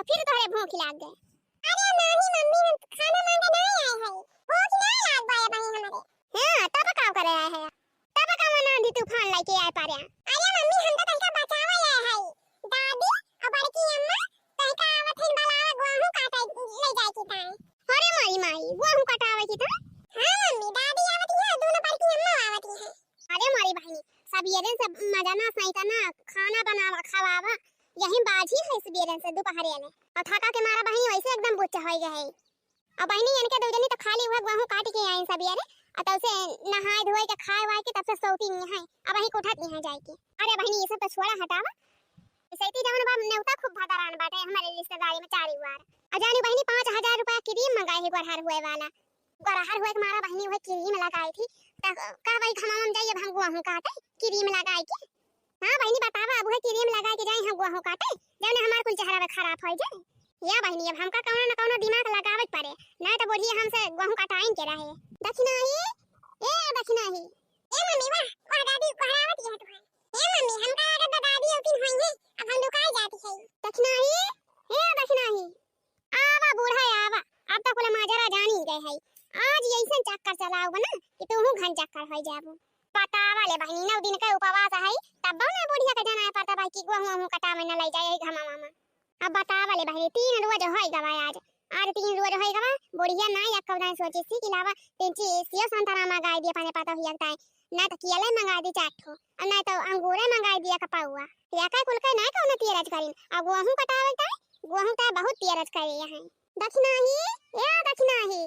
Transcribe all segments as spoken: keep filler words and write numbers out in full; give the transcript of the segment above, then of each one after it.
फिर तोहरे भूख लाग गए। अरे नाहीं मम्मी, हम खाना मांगे नाहीं आए हई, भूख नाहीं लाग बा बहिन हमरे। हाँ, तब का करे आए है? तब का मन आंधी तूफान लेके आए पारे? अरे मम्मी, हम तो तनिका बचावे आए हई। दादी और बड़की अम्मा तनिका आवत हन, बुलावा, गोहूं काटे ले जाए की ताई। अरे माई, माई, गोहूं कटावे की ताई? हाँ मम्मी, दादी आवत है, दोनों बड़की अम्मा आवत है। अरे मारी बहिनी, सबेरे से मजा ना सही का ना, खाना बनावा, खवावा, यही बाजी है सबेरे से दोपहरे ले। और थका के मारा बहिनी वैसे एकदम बुच्चा होई गए है। अब बहिनी इनके दो जनी तो खाली हुआ गोहूं काट के आई सबेरे, और तब से नहाए धोए के खाए वाए के तब से सोती नहीं है, अब वही उठत नहीं है जाए के। अरे बहिनी ये सब तो छोड़ा हटावा, सैती जवन बा नेवता खूब भदरान बाटे हमारे रिश्तेदारी में चारी वार। और जानी बहिनी पाँच हजार रुपया क्रीम मंगाए है गोरहर हुए वाला, गोरहर हुए के मारा बहिनी वह क्रीम लगाई थी, त का भाई घमाम जाइए हम गोहूं काटे क्रीम लगाई के। हाँ बहिनी बतावा, अब वह क्रीम लगा के जाई हम गोहूं काटे, जौने हमार कुल चेहरा पे खराब हो जाए। या बहिनी अब हमका कौनो न कौनो दिमाग लगावे के पड़े, ना तो बुढ़िया हमसे गोहूं कटाइन के रहे। दखिनाही, ए दखिनाही। ए मम्मी वाह, वाह दादी गोहरावत है तुम्हारे। ए मम्मी हमका लागत बा दादी औतिन होई है, अब हम लुकाई जाती है। दखिनाही, ए दखिनाही। आवा बूढ़ा आवा, अब तक कुल माजरा जानी गए है। आज ऐसन चक्कर चलाओ ना कि तुहू घन चक्कर हो जाबू। बतावा ले बहिनी, नौ दिन के उपवास है, तब ना बुढ़िया के जाना पड़ता भाई कि गोहूं वहूं कटावे न ले जाए घमा मामा। अब बतावा ले बहिनी, तीन रोज होई गवा आज, आज तीन रोज होई गवा, बुढ़िया ना एक कौन सोची सी कि लावा तीन चीज सियो संतरा मंगाई दिया पाने पता हुआ ताई, ना तो कियले मंगा दी चार ठो, और ना तो अंगूरे मंगाई दिया कपाउआ। या का कुल के ना कौन तेरज करिन, अब गोहूं कटावे ताई, गोहूं ताई बहुत तेरज करे हैं। दखिनाही, ए दखिनाही,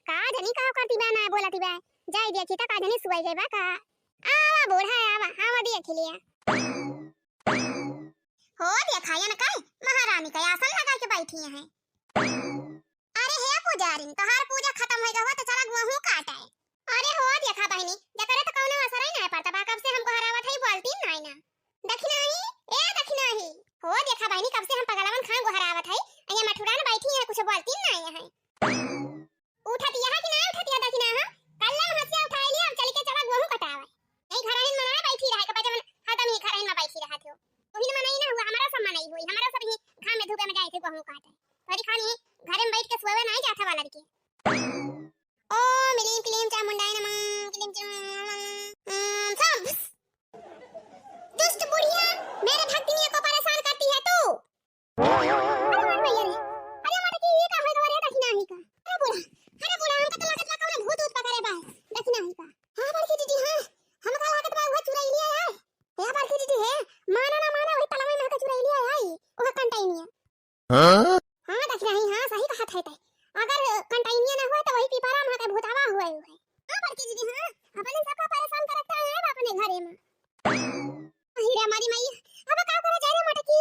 का जनी का करती बा ना बोलती बा, जाई देखी त का जनी सुई गई बा का। आवा बूढ़ा आवा, आवा देखी लिया। हो देखा यन काई महारानी का आसन लगा के बैठी हैं। अरे हे पुजारिन, तोहार पूजा खत्म हो गवा तो चला गोहूं काटे। अरे हो देखा बहिनी, जकरे तो कौनो असर ही नहीं पड़ता बा, कब से हमको हरावत है बोलती नहीं ना। दखिनाही, ए दखिनाही। हो देखा बहिनी, कब से हम पगलवन खान गोहरावत है, ये मठुरान बैठी है कुछ बोलती नहीं है। उठत यहाँ कि ना उठत यहाँ दखिना, हाँ? कल्ला में हंसिया उठाई लिया, अब चल के चला गोहूं कटावे। नहीं घर में मना बैठी रहे, कब जब हरदम ही घर में बैठी रहत हो। तुहिन मना ही ना हुआ, हमारा सब मना ही हुई, हमारा सब ही घाम में धूपे में जाए थे गोहूं काटे। तोरी खानी घर में बैठ के सोवे नहीं जाता वाला के। ओम क्लीम क्लीम चामुंडाय नमः, क्लीम क्लीम, ओम, सब। दुष्ट बुढ़िया, मेरे भक्तिनियों को परेशान करती है तू। अरे मार भैया रे, अरे मार की ये का होई गवा रे दखिनाही का। अरे बूढ़ा, अरे बूढ़ा, हमका तो लागत बा कौनो भूत ऊत पकड़े बा दखिनाही का। हाँ बड़की दीदी, हाँ, हमका लागत बा उहे चुरैलिया है। हे बड़की दीदी हे, माना ना माना वही तलवे में के चुरैलिया है, उहे कंटाइनिया। हाँ? हाँ दखिनाही, हाँ सही कहत है तै। अगर कंटाइनिया ना हुए तो वही पिपरा में के भूतावा हुए हुए। हाँ बड़की दीदी, हाँ, अपने सबका परेशान करता है अपने घरे में। अरे रे हमारी माई, अब का करा जाए रे मटकी?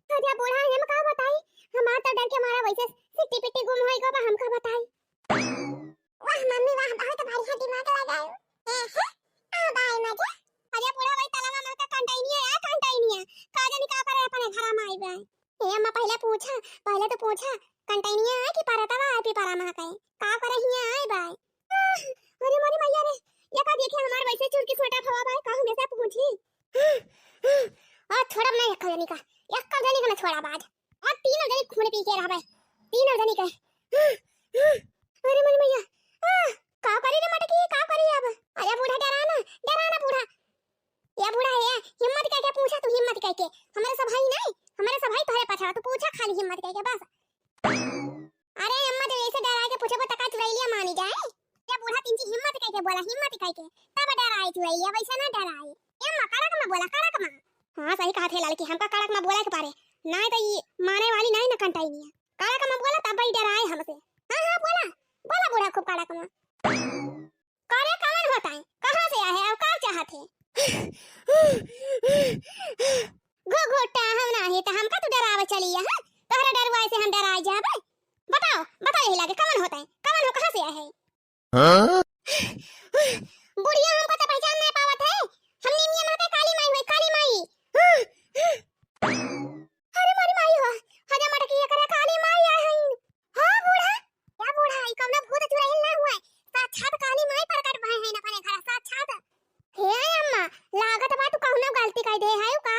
अरे बूढ़ा, हम का बताई? हमार तो डर के मारा वैसे सिट्टी पिट्टी गुम होई गो बा, हम का बताई? वाह मम्मी वाह, बहुत बढ़िया दिमाग लगायो। ए, हे? आ बाय मजा। अरे बूढ़ा भाई तलवा में का कंटाइनिया है, कंटाइनिया। का जानी का करे अपने घरा में आई बाय। ए अम्मा पहले पूछा, पहले तो पूछा, कंटाइनिया है कि परतवा है पिपरा में के? का करे हिया आई बाय? आह, अरे मोरी मैया रे, ये का देखे हमार वैसे चुरकी सोटा भवा बाय, का हमेशा पूछी? आ छोड़ब ना एक जनी का, एक जनी का ना छोड़ब आज। और तीनों जनी खून पी के रहबे, तीनों जनी के। अरे मोरी मैया, आह, का करी रे मटकी, का करी अब? अरे बूढ़ा डरा ना, डरा ना बूढ़ा। या बूढ़ा है, हिम्मत करके पूछा तू, हिम्मत करके। हमारे सब भाई नहीं, हमारे सब भाई तोहरे पाछा, तू पूछा खाली हिम्मत करके बस। अरे अम्मा, जब ऐसे डरा के पूछे तो का चुरैलिया मानी जाए? या बूढ़ा तिनची हिम्मत करके बोला, हिम्मत करके, तब डराए चुरैलिया, वैसे ना डराए। ए अम्मा, कड़क में बोला, कड़क में। हाँ, सही कहा थे लड़की, हमका कड़क में बोला के पारे, नहीं तो ये माने वाली नहीं ना कंटाइनिया। कड़क में बोला तब ही डराए हमसे। हाँ, हाँ, बोला, बोला बूढ़ा खूब कड़क में। करे कवन होता है? कहाँ से आए हैं और का चाहत है? घुघुटा हम ना है तो हमका तू डरावे चली है, हाँ? तोहरा डरवाए से हम डराए जाबे? बताओ, बताओ यही लागे कवन होता है? कवन हो, कहाँ से आए है? हाँ? बुढ़िया हमको तो पहचान नहीं पावत है। हम नीमिया माँ के काली माई हुई, काली माई। अरे मोरी माई हो, हजा मटकी एकरा काली माई आए हैं। हाँ बूढ़ा, या बूढ़ा, ई कौनो भूत चुड़ैल ना हुए, साक्षात काली माई प्रकट भए हैं अपने घर, साक्षात। हे अम्मा, लागत बा तू कौनो गलती कर दे है का?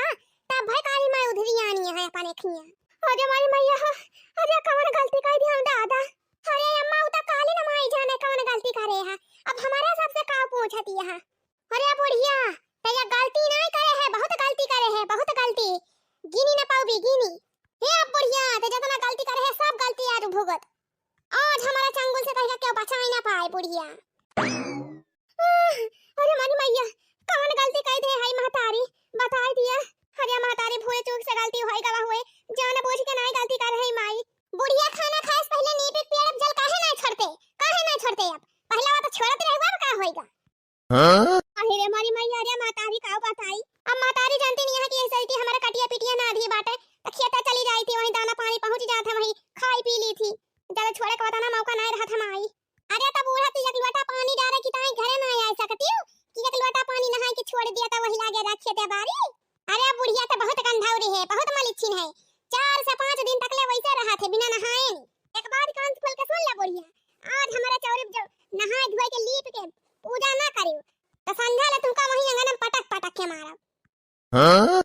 तब भाई काली माई उधरी आनी है अपने खिया। अरे माई, अय्या हो, अरे कवन गलती कइ दिया हम दादा। अरे अम्मा, उ त काली न माई जाने कवन गलती करे है। अब हमरे सबसे का पूछती है? अरे बुढ़िया, त ये गलती नहीं करे है, बहुत गलती करे है, बहुत गलती। गिनी न पाउबी, गिनी। हे अब बुढ़िया, त जितना गलती करे है, सब गलती आज भुगत। आज हमारा चंगुल से तहिका केहू बचाई ना पाए बुढ़िया। आह, अरे मोरी मइया, कवन गलती कइ दे हई महतारी, बताई दिया। अरे महतारी, भूल चूक से गलती होइ गवा हुए, जान बूझ के नाई गलती कर हई माई। बुढ़िया खाना खाए से पहिले नीपी के पेड़ जल काहे नाई छोड़ते, काहे नाई छोड़ते अब? पहला तो छोड़त रहे, अब का होइगा? हाँ? अरे रे मोरी मइया, अरे महतारी का बताई। अब महतारी जानती नहीं है कि ऐसे कि हमारे कटिया पिटिया ना आधी बाटे, त खेते चली जाई थी, वहीं दाना पानी पहुँच जात है, वहीं खाई पी ली थी। ज्यादा छोड़े के बताना मौका नाई रहत है माई। अरे त बूढ़ा तू एक लोटा पानी डारे की ताई घरे ना आ सकती हो कि एक लोटा पानी नहाए के छोड़ दिया त वही लागे रखे दे बारी। अरे बुढ़िया त बहुत गंधौरी है, बहुत मलिच्छिन है। चार से पाँच दिन तक ले वैसे रहा थे बिना नहाए नहीं। एक बात कान खोल के सुन ले बुढ़िया, आज हमारे चौरी जो नहाए धोए के लीप के पूजा ना करियो त संझा ले तुमका वही अंगन में पटक पटक के मारब। हाँ?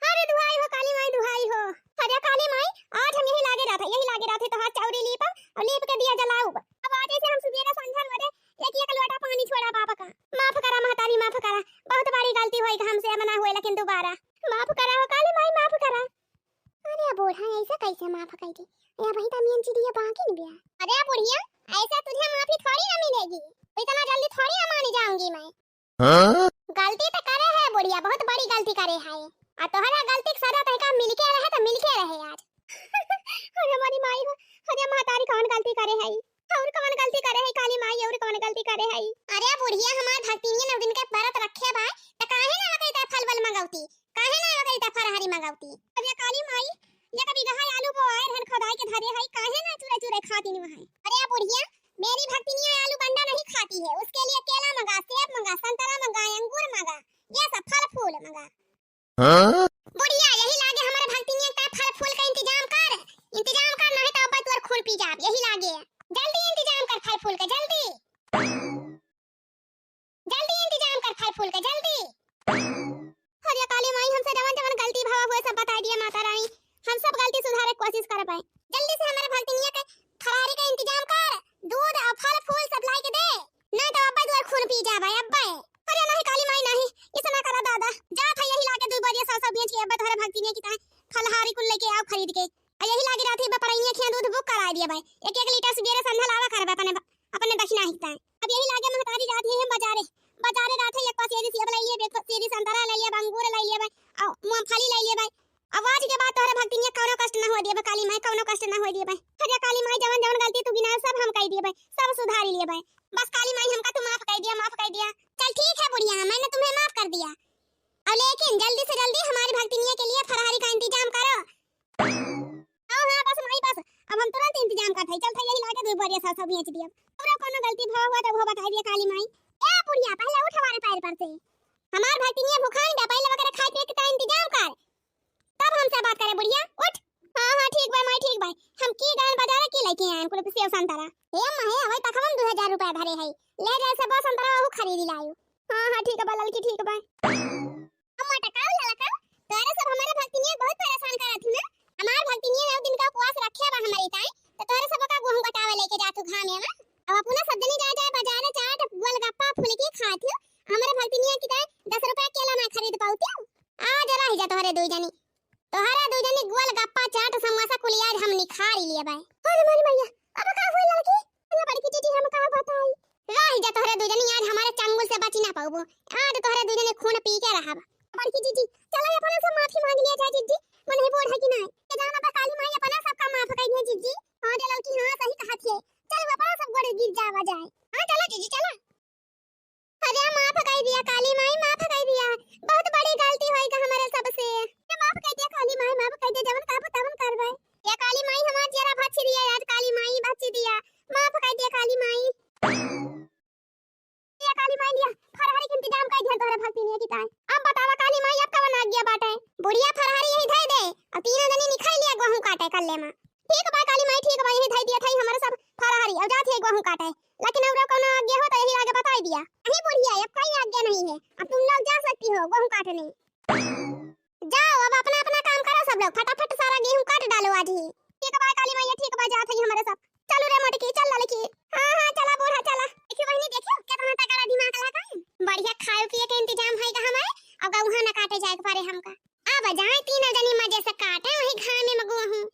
अरे दुहाई हो काली माई, दुहाई हो। अरे काली माई, आज हम यही लागे रहत है, यही लागे रहत है, तोहार चौरी लीपब और लीप के दिया जलाउब। अब आज से हम सुबेरे संझा बदे एक एक लोटा पानी छोड़ा बाप का। माफ करा महतारी, माफ करा, बहुत बड़ी गलती होई हमसे, अब ना होए लेकिन दोबारा। माफ करा हो काली माई, माफ करा। अरे बूढ़ा, ऐसे कैसे माफ कर दी? या वही तो मेन चिड़िया बाकी नहीं बिया। अरे बुढ़िया, ऐसे तुझे माफी थोड़ी ना मिलेगी, इतना जल्दी थोड़ी ना मानी जाऊंगी मैं। हाँ? गलती त करे है बुढ़िया, बहुत बड़ी गलती करे है। आ तोहरा गलती के सजा तनिका मिलके रहे त मिलके रहे आज। अरे मोरी माई हो, अरे महतारी कौन गलती करे है? और कौन गलती करे है काली माई, और कौन गलती करे है? अरे बुढ़िया, हमार भक्तिनिया नौ दिन के व्रत रखे बा, त काहे ना ओकरी त फल बल मंगौती, काहे ना ओकरी त फरहरी मंगौती? अरे काली माई, ये कभी गहाय आलू बोआए रहन खोदाई के धरे है, काहे ना चुरे चुरे खाती नहीं है? अरे बुढ़िया, मेरी भक्तिनिया आलू बंडा नहीं खाती है, उसके लिए केला मंगा, सेब मंगा, संतरा मंगा, अंगूर मंगा, ये सब फल फूल मंगा। हाँ? बुढ़िया, यही लागे हमारे भक्तिनिया का फल फूल का इंतजाम कर, इंतजाम कर, नहीं तो अब तोर खून पी जाब। यही लागे, जल्दी इंतजाम कर फल फूल का, जल्दी। जल्दी इंतजाम कर फल फूल के, जल्दी। अरे काली माई, हमसे जवन जवन गलती भवा हुए सब बताई दिया माता रानी, हम सब गलती सुधारे के कोशिश करब। जल्दी से हमारे भक्तिनिया के फरारी के इंतजाम कर, दूध और फल फूल सब लाई के दे, नहीं तो अब्बे दुआर खून पी जाबे अब्बे। अरे नहीं काली माई नहीं, इतना करा दादा, जात है यही लागे दू बोरिया सरसों बेच के अब्बे तोहरे भक्तिनिया की ताई फलहारी कुल लेके आओ खरीद के। आ यही लागे रहत है बपरैया खिया दूध बुक कराई दिया भाई, एक एक लीटर सुबेरे संझा लावा करबे अपने अपने दक्षिणा हिस्सा। अब यही लागे महतारी जात है हम बाजारे, बाजारे जात है एक पसेरी सेब ले लिए, एक पसेरी संतरा ले लिए, अंगूर ले लिए भाई, और मूंगफली ले लिए भाई। अब आज के बाद तोहरे भक्तिनिया कौनो कष्ट ना हो दिए बा काली माई, कौनो कष्ट ना हो दिए बा। अरे काली माई, जवन जवन गलती तू गिनाए सब हम कह दिए बा, सब सुधारी लिए बा। बस काली माई हमका तू माफ कह दिया, माफ कह दिया। चल ठीक है बुढ़िया, मैंने तुम्हें माफ कर दिया। अब लेकिन जल्दी से जल्दी हमारी भक्तिनिया के लिए फरारी का इंतजाम करो। हाँ, हाँ, बस माई, बस। अब हम तुरंत इंतजाम करत हई। चलत हई यही लागे दू बोरिया सरसों बेच दिया। अउर कौनो गलती भवा हुआ तो वो बताई दिया काली माई। ए बुढ़िया, पहले उठ हमारे पैर पर से। हमार भक्तिनिया भुखाइन बा, पहले वगैरह खाए पिए के तो इंतजाम कर। तब हमसे बात करे बुढ़िया, उठ। हाँ, हाँ, ठीक बा माई, ठीक बा। हम की गए बाजार की लेके आए कुल सेव संतरा। हे अम्मा हे, अबे तक हम दो हजार रुपया धरे हई। ले जाए से बस संतरा वहू खरीदी लायो। हाँ, हाँ, ठीक बा ललकी, ठीक बा। अम्मा टकाऊ ललका, तोहरे सब हमारे भक्तिनिया बहुत परेशान करत हूँ ना। हमार भक्तिनिया नौ दिन का उपवास रखे बा हमारी ताई, तो तोहरे सब का गेहूं कटावे लेके जात हूँ घामे में। अब अपना सब जनी जाए जाए बाजारे चाट, गोलगप्पा, फुलकी खात हूँ। हमारे भक्तिनिया की ताई दस रुपया केला ना खरीद पाउती हूँ। आ जरा ही जा तोहरे दो जनी। तोहरा दू जनी गोलगप्पा, चाट, समोसा कुल आज हम निखार ही लिए बाय। अरे मोरी मैया, अब का होई लड़की? अरे बड़की जीजी, हम का बताई? रह जा तोहरे दू जनी, आज हमारे चंगुल से बची ना पाउबो। आज तोहरे दू जनी खून पी के रहब। बड़की जीजी, चलो अपना सब माफी मांग लिया जाए जीजी। मन ही बोल है कि नहीं? ये जाना बा काली माई अपना सबका माफ कर दिया जीजी। हाँ रे लड़की, हाँ सही कहा थे। चल अपना सब गोड़ गिर जावा जाए। हाँ चलो जीजी चलो। अरे माफ कई दिया काली माई, माफ कई दिया। बहुत बड़ी गलती होई गा हमारे सबसे। अरे माफ कई दिया काली माई, माफ कई दिया, जवन कहबो तवन करबे। या काली माई हमार जरा बच्ची दिया, आज काली माई बच्ची दिया। माफ कई दिया काली माई। या काली माई लिया, फरहरी के इंतजाम कई दिया तोहरे भक्तिनिया की ताई। अब बतावा काली माई अब कवन आज्ञा बाटे? बुढ़िया फरहरी यही धई दे, और तीनों जनी निखाई लिया गेहूं काटे कल्ले में। ठीक बा काली माई, ठीक बा, यही धई दिया थाई हमारे सब फरहरी, और जात है गेहूं काटे। लेकिन अउरो कौनो आज्ञा हो तो यही आगे बताई दिया। नहीं बुढ़िया, अब कोई आज्ञा नहीं है, अब तुम लोग जा सकती हो गेहूं काटने। जाओ, अब अपना अपना काम करो, सब लोग फटाफट सारा गेहूं काट डालो आज ही। ठीक बा काली मैया, ठीक बा, जात है हमरे सब। चलो रे मोटकी, चल ललकी। हाँ, हाँ, चला बूढ़ा, चला। देखियो बहिनी, देखियो, केतना तगड़ा दिमाग लगा है। बढ़िया खाए पिए के इंतजाम है का हमारे, अब गेहूं न काटे जाए के पड़े हमका। अब जाए तीनों जनी मजे से काटे, वही घामे में गेहूं।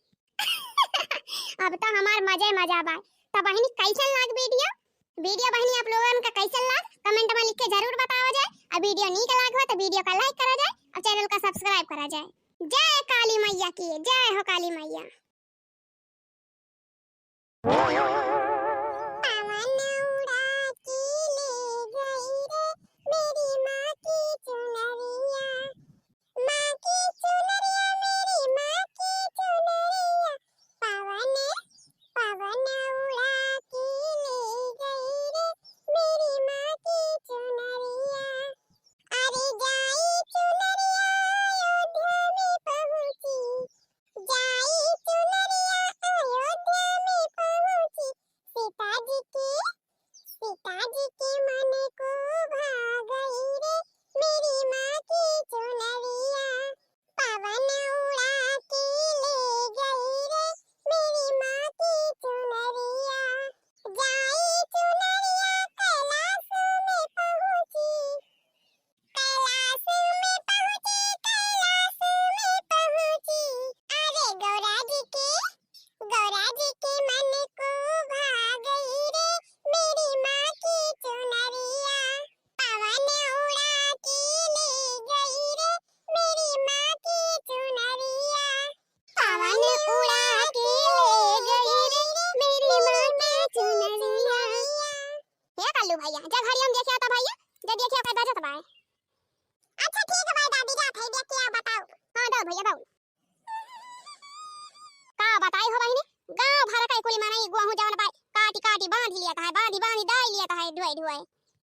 अब तो हमार मजे मजा बा। तो बहिनी, कैसन लाग वीडियो? वीडियो बहिनी आप लोगन का कैसन लाग, कमेंट में लिख के जरूर बतावा जाए। और वीडियो नीक लाग हो तो वीडियो का लाइक करा जाए और चैनल का सब्सक्राइब करा जाए। जय काली मैया की, जय हो काली मैया। पवन उड़ा के ले गई रे मेरी माँ की चुनरिया, माँ की चुनरिया, मेरी माँ की चुनरिया। पवन, पवन उड़ा के ले गई रे मेरी माँ की चुनरिया। अरे जाई चुनरिया अयोध्या में पहुँची, जाई चुनरिया अयोध्या में पहुँची। सीता जी के, सीता जी के मन को भा गई रे मेरी माँ की चुनरिया। पवन उड़ा के ले गई रे मेरी माँ की चुनरिया। जाई चुनरिया कैलाश में पहुँची, कैलाश में पहुँची, कैलाश में पहुँची। अरे गौरा जी के, गौरा जी के मन को भा गई रे मेरी माँ की चुनरिया। पवन उड़ा के ले गई रे मेरी माँ की चुनरिया। पवन उड़ा के ले गई रे मेरी माँ की चुनरिया। हे कल्लू भैया, जा घड़ी हम देखे आता भैया, जा देखे ओकर बजत बाय। अच्छा ठीक है भाई दादी, जात है देख के बताओ। हाँ दो भैया दो। का बताई हो बहिनी, गाँव भर का कुली मनई गोहूँ जवन बाय काटी काटी बांधी लियत है, बांधी बांधी दाई लियत है ढुआई ढुआई।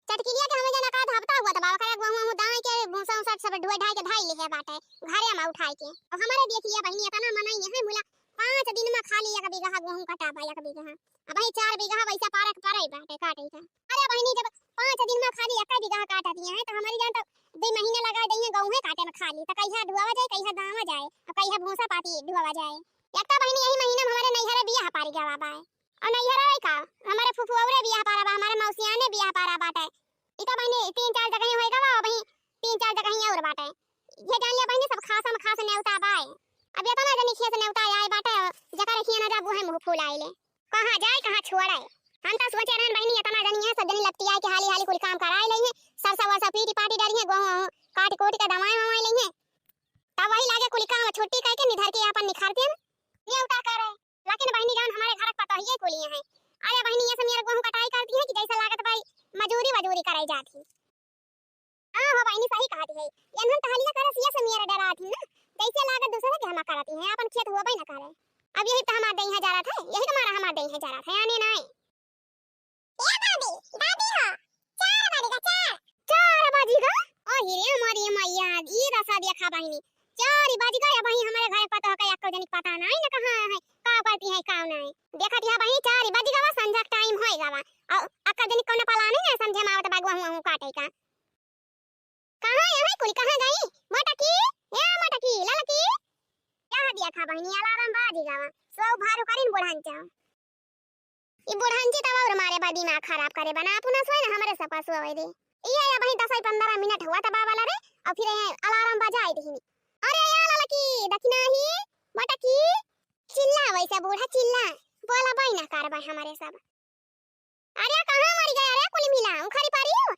चटकिलिया के हमें जना का धापता हुआ त बाबा करे गोहूँ वहूँ दाई के भूसा उसा सब ढुआई ढाई के धाई लिहे बाटे घरे में उठाई के। अब हमारे देख लिया बहिनी, इतना मनई है मुला पाँच दिन में खाली एक बीघा गोहूँ कटा बा, एक बीघा। अब वही चार बीघा वैसा पारक परई बाटे काटे का। अरे बहिनी, जब पाँच दिन में खाली एक बीघा काट दिए हैं तो हमारी जान तो दो महीने लगा दई है गेहूं काटे में खाली, तो कहिया ढुआवा जाए, कहिया दावा जाए, और कहिया भूसा पाती ढुआवा जाए। एक तो बहिनी यही महीना में हमारे नैहरे बियाह पारी गवा बाय, और नैहरे का हमारे फुफुआ रे बियाह पारा बा, हमारे मौसिया ने बियाह पारा बाटे। ई तो बहिनी तीन चार जगह होई गवा, वही तीन चार जगह और बाटे। ये जान लिया बहिनी, सब खासा में खास नेवता बाय। अब इतना जनी खेस नेवता आए बाटे, जकर हिया ना जाबू है मुँह फूल आइले। कहाँ जाए, कहाँ छोड़े? हम तो सोचे रहन बहिनी, इतना जनी है, सब जनी लपटियाए के हाली हाली कुल काम कराए लई है, सरसा वरसा पीटी पाटी डरी है, गोहूँ काट कोट के दवाए ववाए लई है। तब वही लागे कुल काम छुट्टी करके निधर के अपन निखारते हैं, नेवता करे। लेकिन बहिनी जान हमारे घर पतोहिए कुलिए हैं। अरे बहिनी, ये सब मेरे गोहूँ कटाई करती है कि जैसे लागत भाई मजूरी वजूरी कराई जाती। हाँ हो बहिनी, सही कहती है। ये नन टहलिया करे सिया से मेरा डराती ना, जैसे लागत दूसरे के हमा करती है, अपन खेत होबे न करे। अब यही तो हमार दई है जरा था, यही तो मारा हमार दई है जरा था, आने नाई। ए दादी, दादी हो, चार बज गा, चार। चार बज गा? ओ हिरे मोरी मैया, ई रसा देखा बहिनी, चार बज गा, अब हमारे घर पता हो का, एको जनी पता नहीं ना कहाँ है, का करती है, का नहीं। देखा दिया बहिनी, चार बज गा, संझा टाइम होए गा, और अक्का जनी कौन पला नहीं ना समझे में आवत बा, गोहूँ काटे का। कहाँ है कुल, कहाँ गई? मोटकी, ए मोटकी, ललकी। क्या दिया था बहिनी, अलार्म बाजी गवा। सो भारू करिन बुढ़ान चाओ। ई बुढ़ान जी तब और मारे बा दिमाग खराब करे बना, अपना सोए ना हमरे सब का सोए दे। ई है अबही दस पन्द्रह मिनट हुआ तब वाला रे, और फिर ये अलार्म बजाए देहिनी। अरे या ललकी, दखिना ही, मोटकी, चिल्ला वैसे बूढ़ा चिल्ला, बोला बाई ना कारबा हमारे सब। अरे कहाँ मरि गया रे कुल मिला, उखरी पारी हो?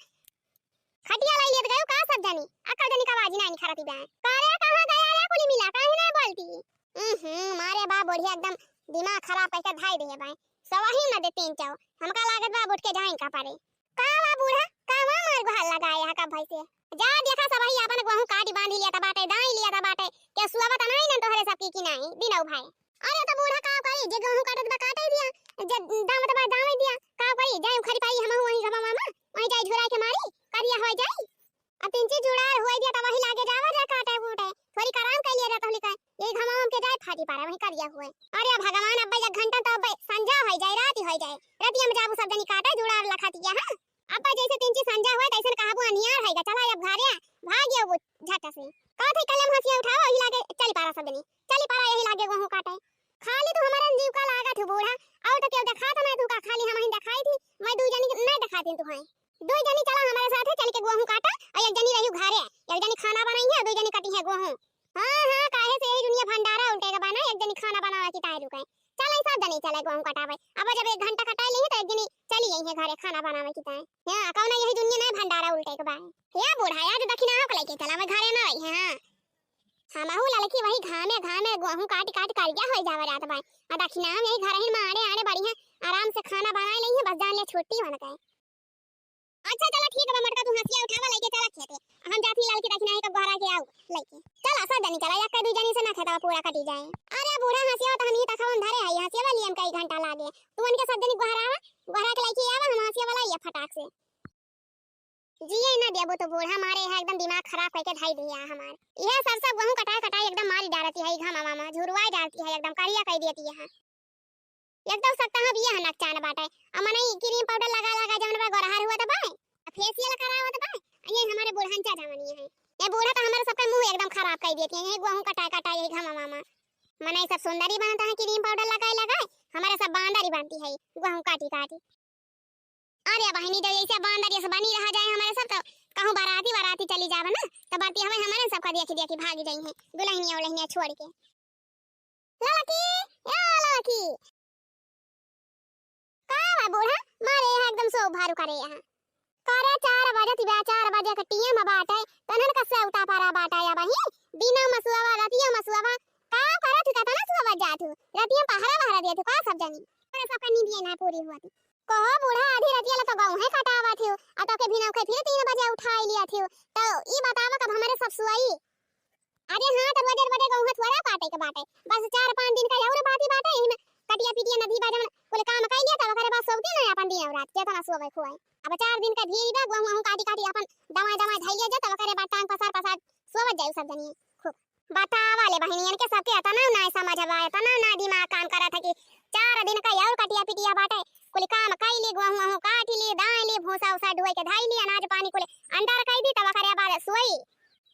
खटिया लाई लेत गयो का सब जनी? अक्का जनी का बाजी नाई निखरती बा। का रे कहाँ गया रे कुल मिला, काहे ना बोलती? हम्म, मारे बा बुढ़िया एकदम दिमाग खराब करके धाई दे बा। सवाही न दे तीन चाव, हमका लागत बा उठ के जाए का पड़े। का बा बूढ़ा, का बा मार गुहार लगाए है का भैंसे? जा देखा सवाही अपन गोहूँ काटी बांधी लिया था बाटे, दाई लिया था बाटे, के सुआ बता नाई न तोहरे सबकी की नाई, दिनऊ भाई। अरे तो बूढ़ा का करी, जे गेहूं काटत बा काटे दिया, जे दावत बा दावे दिया, का करी, जाए उखरी पाई हम वही घमा मामा, वही जाए झुराए के मारी, करिया हो जाई। अब तिनची जुड़ार होई दिया त वही लागे जावा जा काटे कूटे, थोड़ी कराम कर लिया जाता लिखा, यही घमा हम के जाए फाटी पारा वही करिया हुए। अरे भगवान, अब एक घंटा तो अब संझा हो जाए, रात हो जाए, रतिया में जाबू सब जनी काटे जुड़ार लखा दिया। हाँ, अब जैसे तिनची संझा हुए तैसे कहबू अनियार है, चला अब घरे, भाग गयो वो झट से। कहत है कल्ले में हँसिया उठावा, यही लागे चली पारा सब जनी, चली पारा यही लागे गोहूँ काटे। खाली तू हमारे जीव का लागत हो बूढ़ा, और तो केहू देखात ना तू का, खाली हम ही देखाई थी, मैं दू जनी नहीं देखाती तू है। दू जनी चला हमारे साथ है, चल के गोहूँ काटा, और एक जनी रही घरे, एक जनी खाना बनाई है, दू जनी कटी है गोहूँ। हाँ, हाँ, काहे से यही दुनिया भंडारा उल्टे के बा ना, एक जनी खाना बनावे की ताई रुके। चल, ई सब जनी चले गोहूँ कटावे। अब जब एक घंटा कटाई ली, तो एक जनी चली गई है घरे खाना बनावे की ताई। हाँ, कौनो यही दुनिया नहीं भंडारा उल्टे के बा। या बूढ़ा, आज दखिना हो के लेके चला, मैं घरे ना रही है, हाँ। हमहू ललकी वही घामे, घामे गोहूँ काट, काट करिया हो जावा जात बा। आ दखिना हम यही घर ही में आड़े, आड़े बढ़िया आराम से खाना बनाए ली है, बस जान ले छुट्टी होन के। अच्छा चला ठीक बा मटका, तू हँसिया उठावा लेके चला खेते। हम जाती लाल की दखिना है, कब गोहरा के आऊ लेके। चला सब जनी चला, एक दू जनी से ना खेतवा पूरा कटी जाए। अरे बूढ़ा हँसिया तो हम ही तखवन धरे है, हँसिया वाली हम कई घंटा लागे। तू उनके सब जनी गोहरावा, गोहरा के लेके आवा, हम हँसिया वाला ये फटाक से। जिए ना देबो तो बूढ़ा मारे है एकदम दिमाग खराब करके धाई दिया हमार। यह सब सब गोहूँ कटाए कटाए एकदम मारी डालती है, घामा मामा झुरवाई डालती है, एकदम करिया कर देती है। एकदम सप्ताह बिया है नकचान बाटे। आ मने ई क्रीम पाउडर लगा लगा जौन बा गोरहर हुआ त बा, आ फेशियल करावत बा। आ ये हमारे बुढ़न चा जवनी है। ये बूढ़ा तो हमारे सबके मुंह एकदम खराब कर देती है। ये गोहूं कटाए कटाए यही घामा मामा। मने ई सब सुंदरी बनता है क्रीम पाउडर लगाए लगाए, हमारे सब बांदरी बनती है गोहूं काटी काटी। अरे बहिनी, जब ऐसे बांदर जैसे बनी रहा जाए हमारे सब, तो कहूँ बाराती बाराती चली जावे ना, तो बरती हमें हमारे सबका देखी देखी भागी जाई हैं दुल्हनिया उल्हनिया छोड़ के। ललकी, ए ललकी। का बा बूढ़ा? मारे यहाँ एकदम सो भारू करे यहाँ। करे चार बजे तिबा, चार बजे के टीएम बाटे, तनन का से उता पारा बाटा या बही। दिना मसुआवा, रतिया मसुआवा। का करे तू कतना सुआवा जात हो? रतिया पहरा पहरा दिया तू का सब जनी? अरे सबका नींद ये ना पूरी हुआ थी। कहो बूढ़ा, आधी रतिया ला तो गहूं है कटावा थियो, आ तो के भिनौ के फिर तीन बजे उठाई लिया थियो। तो ई बतावा कब हमारे सब सुआई? अरे हाँ, तो रोजे रोजे गहूं थोड़ा काटे के बाटे, बस चार पाँच दिन का और बाती बाटे, यही में कटिया पिटिया नदी बा जवन कुल काम कई लिया, तब ओकरे बाद सोवती ना अपन दिन और रात, जेतना सोवे खोए। अब चार दिन का भीड़ बा, गहूं वहूं काटी काटी अपन दवाई दवाई धइले जा, तब ओकरे बाद टांग पसार पसार सोवत जाई सब जनिए खूब। बतावा ले बहिनियन के सबके अतना नाय समझ बा, अतना नाय दिमाग काम करत है कि चार दिन का और कटिया पिटिया बाटे, कुल काम कई ली, गहूं वहूं काट ली, दाई ली, भूसा उसा ढोई के धाई ली, अनाज पानी कुल अंडर कई दी, तब ओकरे बाद सोई।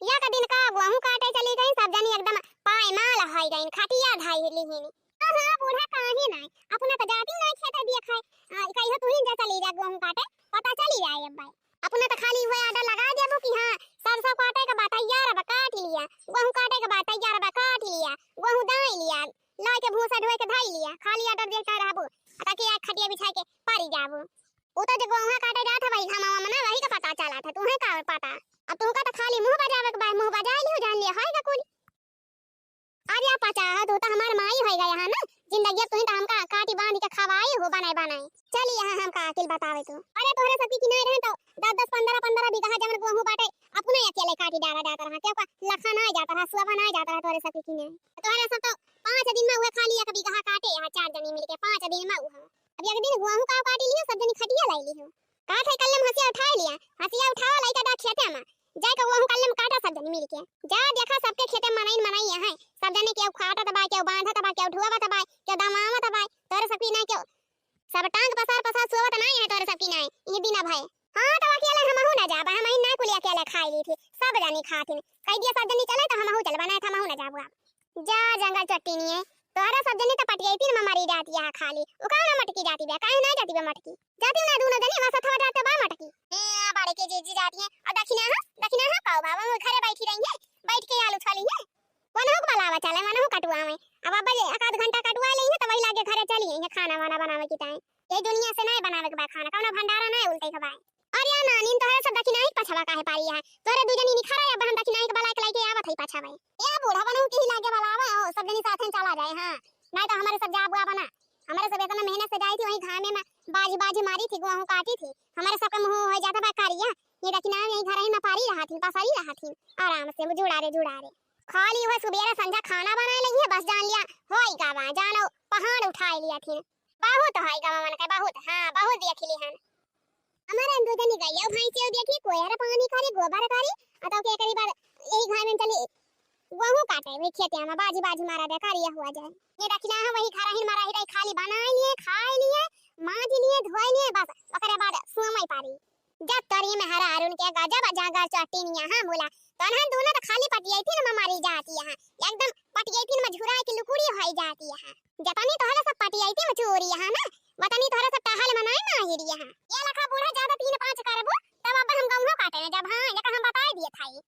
एक दिन का गहूं काटे चली गई, सब जनी एकदम पायमाल होई गई, खटिया धाई लिहिन। हाँ, हाँ, बूढ़ा काहे नाय, अपना तो जाती नाय खेते बिया खाए, आ, कहियो तू ही जा चली जा गहूं काटे, पता चली जाए अब भाई। अपना तो खाली हुए आर्डर लगा देबू कि हाँ, सरसों काटे के बा तैयार बा, काट लिया, गहूं काटे के बा तैयार बा, काट लिया, गहूं दाई लिया, लाए के भूसा ढोए के धाई लिया, खाली आर्डर देता रहबू, ताकि एक खटिया बिछाए के पारी जाबू। उ तो जो गहूं काटे जात है भाई, घामा में ना वही का पता चला था, तुहे का पता। अब तुहका तो खाली मुंह बजावे के बा, मुंह बजा लियो, जान लिया, होएगा कुल। अरे पचा, तू तो हमार माई होई गया है ना, जिंदगी अब तुही तो हमका काटी बांध के खवाई हो बनाए बनाए। चली यहाँ हमका अकिल बतावे तू। अरे तोहरे सबकी किनारे रहे तो दस दस पन्द्रह पन्द्रह बीघा जवन गहूं बाटे, अपने अकेले काटी डाला जाता रहा, क्यों का लखा ना जाता रहा, सुबह ना जाता रहा तोहरे सबकी किनारे। तोहरे सब तो पाँच दिन में हुए खाली एक बीघा काटे, यहाँ चार जनी मिलके पाँच दिन में हुए। अब एक दिन गहूं का काटी लियो, सब जनी खटिया लाई लियो। का थे कल्ले में हँसिया उठाए लिया, हँसिया उठावा लइका दा खेते में। जाए के वहू कल्ले में काटा सब जनी मिल के। जा देखा सबके खेते में मनई मनई है। सब जने केहू काटत बा, केहू बांधत बा, केहू ढुआवत बा, केहू दमावत बा। तोरे सब की नहीं केहू। सब टांग पसार पसार सोवत नहीं है तोरे सब की नहीं। ये दिन अब है। हाँ तो अकेले हमहू ना जाबा, हम ही ना कुलिया अकेले खाई ली थी। सब जनी खाथिन। कह दिया सब जनी चले तो हमहू चलबा, नहीं तो हमहू ना जाबा। जा जंगल चट्टिनिए, तोहरा सब जनी त पटियाइती न मरी जाती है खाली। उ काहे ना मटकी जाती बे, काहे ना जाती बे मटकी? जाती ना दूनो जनी, वहाँ सथवा जाते बा मटकी। ए, आ बाड़े के जीजी जाती है। और दखिना हा, दखिना हा पाओ बाबा, वो घरे बैठी रही है, बैठ के आलू छाली है। वनहु के बलावा चले, वनहु कटुआवे। अब अब जे एक आध घंटा कटुआ ले है, तो वही लागे घरे चली है, खाना वाना बनावे की ताई। ये दुनिया से नहीं बनावे के बा खाना, कौनो भंडारा नहीं उल्टे के बा। अरे या नानी, तोहरे सब दखिनाही के पछवा काहे पारी है? तोहरे दू जनी निखरा, अब हम दखिनाही के बला के लेके आवत हई पछवा। ए बूढ़ा बनू के ही लागे बलावा, ओ सब जनी साथे चला जाए, हाँ। नहीं तो हमारे सब जाबुआ बना। हमारे सब इतना मेहनत से जाई थी, वहीं घामे में बाजी बाजी मारी थी, गोहूं काटी थी। हमारे सबके मुंह हो जाता बा कारिया। ये दखिनाही यही घर ही में पारी रहा थी, पसारी रहा थी। आराम से जुड़ा रे, जुड़ा रे। खाली वह सुबेरा संझा खाना बनाए लगी है, बस जान लिया, होई का बा, जानो पहाड़ उठाए लिया थी। बहुत है गवा मन के, बहुत, हाँ, बहुत देख ली हन। हमारे दू जनी गइया भैंसिया देखी, कोयर पानी करी, गोबर करी, आ तो के करी बाद यही घाम में चली, गोहूं काटे, वही खेते में बाजी बाजी मारा दे, करिया हुआ जाए। ये रखना है, वही घर ही में रही रही, खाली बनाए लिए, खाए लिए, माज लिए, धोए लिए, बस, ओकरे बाद सोमई पारी। जब तरी में हरा अरुण के गजब जागर चट्टिनिया, हाँ, बोला, तोहन दूनो तो खाली पटियैती न मरी जाती यहाँ, एकदम पटियैती न मझुराए के लुकुड़ी होइ जाती यहाँ। जतनी तोहरे सब पटियैती में चोरी यहाँ ना, वतनी तोहरे सब टहल मनाए ना हिरी यहाँ। ये लखा बूढ़ा ज्यादा तीन पाँच करबो, तब अब हम गौनो काटे न जब। हाँ, ये हम बताए दिए थाई।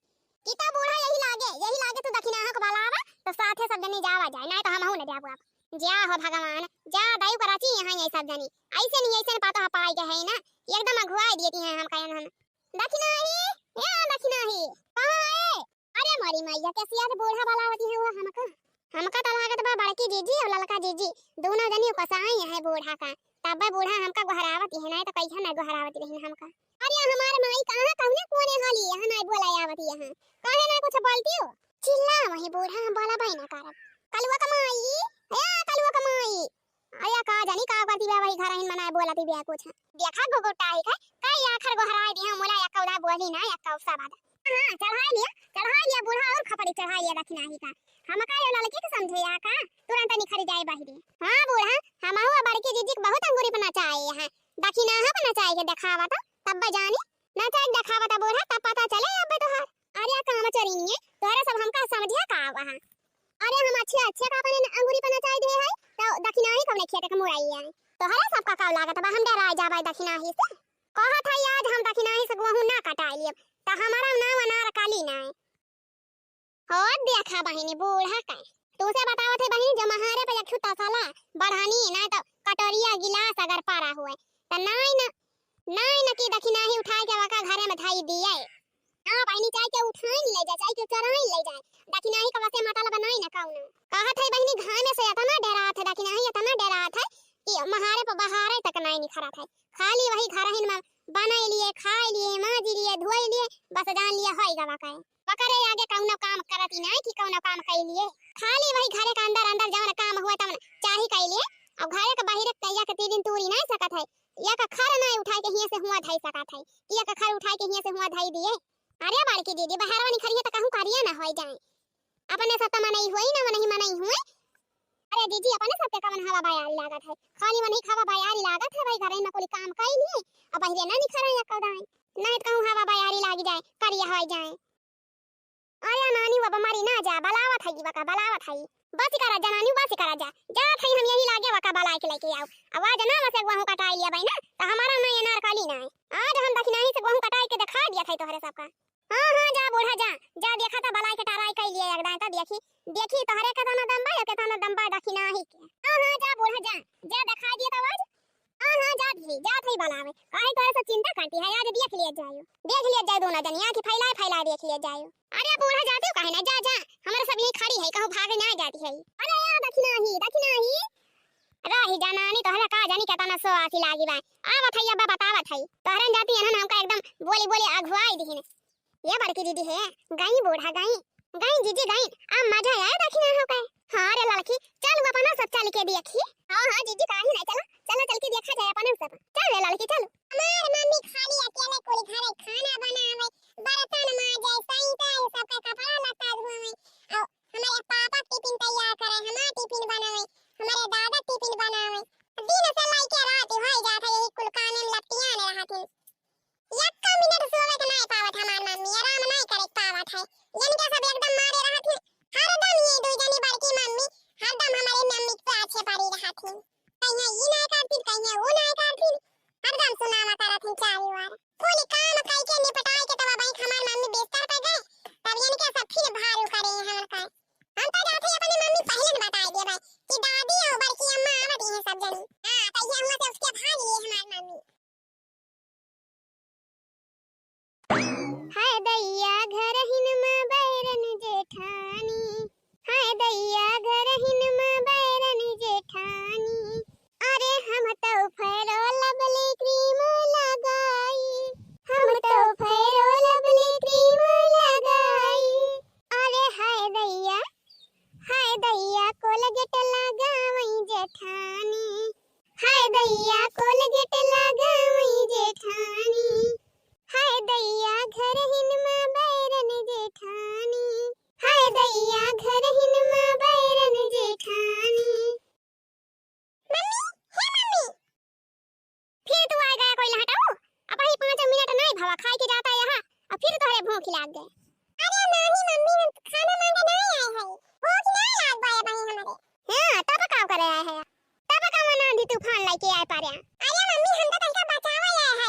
कि तो बूढ़ा यही लागे, यही लागे तू दखिनाहा को बलावा, तो साथे सब जने जावा जाए, नाहीं तो हमहू न जाबो अब। जा हो भगवान, जा दयू कराची यहाँ ये सब जनी। ऐसे नहीं, ऐसे न पातो ह पाई गए है ना, एकदम अघुआई देती हैं हम कहन हम। दखिनाही, ए दखिनाही, कहाँ है? अरे मोरी मैया, कैसी आज बूढ़ा बलावती है वो हमका? हमका तो लागत बा बड़की जीजी और ललका जीजी, दोनों जनी उकसाई है बूढ़ा का। तब बूढ़ा हमका गोहरावती है, नाहीं तो कहिया ना गोहरावती रही हमका। अरे हमार माई कहाँ कौने कोने हाली, यहाँ नाहीं बोला आवती यहाँ। काहे ना कुछ बोलती हो? चिल्ला वही बूढ़ा, हम बोला भाई ना करब। कलुआ का माई, ए कलुआ का माई। अरे का जानी का करती बे वही घर हिन मनाए बोलती बे कुछ। देखा गुगुटाई का, कई आखर गोहराए दिया मुला या कौदा बोली ना या कौसा बात। हाँ, चढ़ाई लिया, चढ़ाई लिया बूढ़ा और खपड़ी चढ़ाई लिया दखिनाही का। हमका यो ललकी के समझे या का? तुरंत निखरी जाए बाहिरी। हाँ बूढ़ा, हमहू बड़की जीजी के बहुत अंगूरी पर नचाए हैं। दखिनाहा पर नचाए के देखावा तो, तब जानी। नचाए के देखावा तो बूढ़ा, तब पता चले अब तोहार। अरे काम चोरिनिए, तोहरे सब हमका समझे का आवा है? अरे हम अच्छे अच्छे का अपने अंगूरी पर नचाए दे है, तो दखिनाही कौने खेत के मुरई है? तोहरे सबका का लागत बा, हम डराए जाबे दखिनाही से? कहत है आज हम दखिनाही से गोहूँ ना कटाई लेब, त हमारा नाव अनारकली ना है। हो देखा बहिनी बूढ़ा का, तुसे बतावत है बहिनी, जो महारे पे एक ठो तसला, बढ़नी, ना तो कटोरिया गिलास अगर परा हुए, त नाई न, नाई न कि दखिनाही उठाए के वका घरे में धई दिए। ना बहिनी, चाहे के उठाई ले जाए, चाहे के चोराई ले जाए, दखिनाही का वसे मतलब नाई न कौनो। कहत है बहिनी, घामे से इतना डरात है, दखिनाही इतना डरात है कि महारे पे बहारे तक नाई निखरत है। खाली वही घरहिन में बनाई लिए, खाई लिए, माजी लिए, धोई लिए, बस जान लिए होई गवा कहे। ओकरे आगे कौनो काम करत ही नाई कि कौनो काम कई लिए। खाली वही घरे के अंदर, अंदर जौन काम हुए तवन चाही कई लिए। अब घरे के बाहरे कहिया के तीन दिन तूरी नाई सकत है। या का खर नाई उठाई के हियाँ से हुआँ धई सकत है। या का खर उठाई के हियाँ से हुआँ धई दिए। अरे बड़की दीदी, बहरवा निखरिए त कहूँ करिया ना होई जाए। अपने से त मनई होई ना, मनई मनई हुए। अरे जीजी, अपने सबके कवन हवा बयारी लागत है? खाली वनही हवा बयारी लागत है, वही घरे में कुली काम कई लिए, अब बहिरे ना निखरे या कदाई। नहीं त कहूँ हवा बयारी लागी जाए, करिया होई जाए। अरे नानी, वो बमारी ना जा, बलावत है, वका बलावत है। बस करा जा नानी, बस करा जा। जात है हम यही लागे, वका बलाए के लेके आओ। अब आज ना बस एक वहू कटाई लिया भाई ना, त हमारा ना ये नारकली ना है। आज हम दखिनाही से वहू कटाई के दिखा दिया था तोहरे सबका। हाँ, हाँ, जा बूढ़ा जा, जा देखा त बलाए के टराई कई लिए एकदम, त देखी, देखी तोहरे केतना दम बा, या केतना दम बा दखिनाही के। हाँ, हाँ, जा बूढ़ा जा, जा दिखा दिए त आज। हाँ, हाँ, जा दी, जा थई बलावे, काहे तोहरे से चिंता करती है, आज देख लिए जायो, देख लिए जाए दोनों जनी, आँखी फैलाए, फैलाए देख लिए जायो। अरे बूढ़ा जाती हो काहे ना, जा, जा, हमारे सब यही खड़ी है, कहूँ भागे ना जाती है। अरे यार दखिनाही, दखिनाही, रही जा नानी, तोहरा का जानी केतना सो आसी लागी बा। आवत है, अब्बा बतावत है। तोहरन जाती है ना, हमका एकदम बोली बोली अघुआई दिहिन। ये बड़की दीदी है, गई बूढ़ा, गई, गई जीजी, गई। आ मजा आया दखिनाहा का। हाँ रे लड़की, चल वो अपना सब चल के देखी। हाँ, हाँ जीजी, काहे ना, चला, चला चल के देखा जाए अपना सब। चल रे लड़की, चल। हमार मम्मी खाली अकेले कुल घरे खाना बनावे, बर्तन माजे, सैंते, सबके कपड़ा लत्ता धोवे। और हमारे पापा टिफिन तैयार करे, हमार टिफिन बनावे, हमारे दादा टिफिन बनावे। दिन से लइके रात होइ जात है यही कुल कामे में लपटियाने रहत है। यक्का मिनट सोवे के नाय पावत हमार मम्मी, आराम नाय करे पावत है। इनके सब एकदम मारे रहत है। हरदम ये दू जनी बड़की मम्मी हरदम हमारे मम्मी के पाछे पड़ी रहत है। कहीं ई नाय करती, कहीं वो नाय करती। हरदम सुनावा करत है चारों ओर। कुल काम कई के निपटाई के तब भाई हमार मम्मी बिस्तर पे गए, तब इनके सब फिर भारू करे हैं हमर का। हम तो जाते ही अपने मम्मी पहले न बताई दे भाई कि दादी और बड़की अम्मा आवत हैं सब जनी। हाँ, तो ये हुआ से उसके भाग लिए हमार मम्मी। हाय दैया घरहिन में बैरन जेठानी, हाय दैया घरहिन में बैरन जेठानी। अरे हम तो फेरो लवली क्रीम लगाई, हम तो फेरो लवली क्रीम लगाई। अरे हाय दैया, हाय दैया कोलगेट लगावई जेठानी, हाय दैया कोलगेट लगावई जेठानी। हाय दैया घरहिन में बैरन जेठानी, हाय दैया घरहिन में बैरन जेठानी। मम्मी, हे मम्मी। फिर तू आ गया कोई लहटाऊ? अब वही पाँच मिनट नहीं भवा खाई के जाता यहाँ, अब फिर तोहरे भूख लाग गए। अरे अरे आए है, तब कवन आंधी तूफान लेके आए पारे? अरे मम्मी, हम तो तनिका बचावे आए है।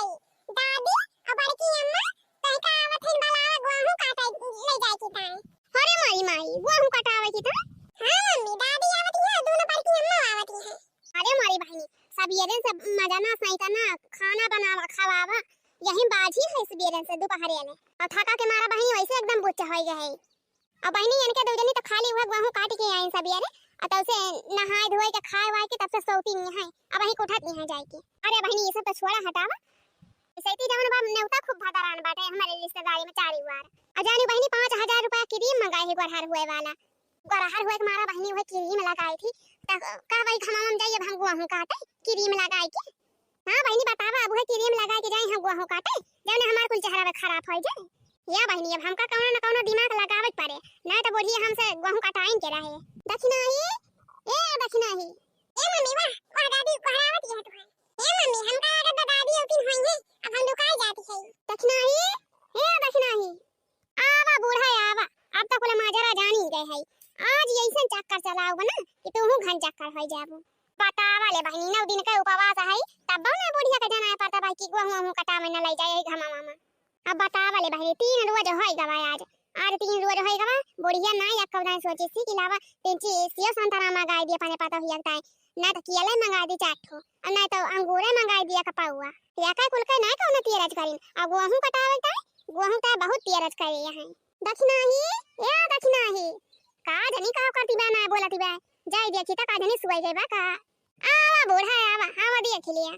दादी और बड़की अम्मा तनिका आवत हन, बलावा, गोहूं काटे ले जाए की ताई। अरे मोरी माई, गोहूं कटावे की ताई? हाँ मम्मी, दादी आवत है, दोनों बड़की अम्मा आवत है। अरे मोरी बहिनी, सबेरे से मजना सैतना खाना बनावा, खवावा, यही बाजी है सबेरे से दोपहरे ले। और थका के मारा बहिनी वैसे एकदम बुच्चा हो गए है। अब बहिनी, इनके दू जनी तो खाली हुआ गोहूं काट के आइन सबेरे, और तब से नहाए धोए के, खाए वाए के, तब से सोती नहीं है। अब वही उठत नहीं है जाए के। अरे बहिनी, ये सब तो छोड़ा, हटावा। सैती जवन बा, नेवता खूब भदरान बाटे हमारे रिश्तेदारी में चारी वार। और जानी बहिनी, पाँच हजार रुपया क्रीम मंगाए है गोरहर हुए वाला। गोरहर हुए के मारा बहिनी, वह क्रीम लगाई थी, त का वही घमावा में जाइए हम गोहूं काटे, क्रीम लगाई के? हाँ बहिनी, बतावा, अब उहे क्रीम लगाए के जाई हम गोहूं काटे, जौने हमार कुल चेहरा पे खराब होइ जाए। या बहिनी, अब हमका कौनो न कौनो दिमाग लगावे के पड़े, ना तो बुढ़िया हमसे गोहूं कटाइन के रहे। दखिनाही, ए दखिनाही। ए मम्मी, वाह, वाह दादी, गोहरावत है तू। ए मम्मी, हमका लागत बा दादी औतिन होई है, अब हम लुकाई जाती है। दखिनाही, ए दखिनाही। आवा बूढ़ा आवा, अब तक कुल माजरा जानी गए है। आज ऐसन चक्कर चलाओ ना कि तुहू घन चक्कर हो जाबू। बतावा ले बहिनी, नौ दिन के उपवास है, तब ना बुढ़िया के जनाए पड़ता भाई कि गोहूं वहूं कटावे न ले जाए घमा मामा। अब बतावा ले बहिनी, तीन रोज हो गवा आज, आज तीन रोज हो गवा, बुढ़िया ना या कौन सोची सी कि लावा तीन चीज सियो संतरा मंगाई दिए अपने पतोहिया के ताई, ना तो केले मंगाई दी चार ठो, और ना तो अंगूरे मंगाई दिया कपाउआ। या का कुल के ना कौन तेरज करीन, अब गोहूं कटावे ताई, गोहूं ताई बहुत तेरज करे हैं। दखिनाही, ए दखिनाही, का जनी का करती बा, ना बोलती बा, जाई देखी त का जनी सुई गई बा का। आवा बूढ़ा आवा, आवा देखी लिया।